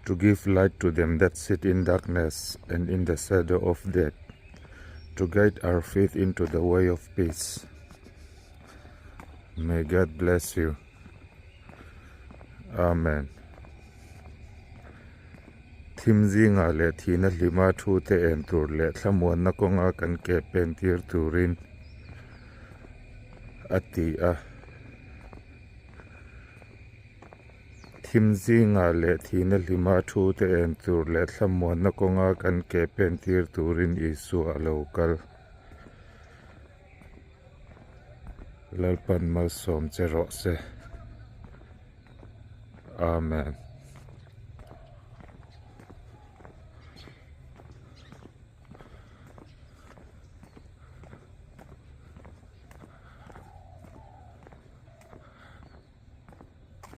To give light to them that sit in darkness and in the shadow of death, to guide our feet into the way of peace. May God bless you. Amen. Thim zingah leh thihna hlima thu te en tur leh thlamuanna kawnga kan ke pen tir turin a ti a. Thim zingah leh thihna hlima thu te en tur leh thlamuanna kawnga kan ke pen tir turin Isua a lo kal. Lalpan malsawm che rawh se. Amen.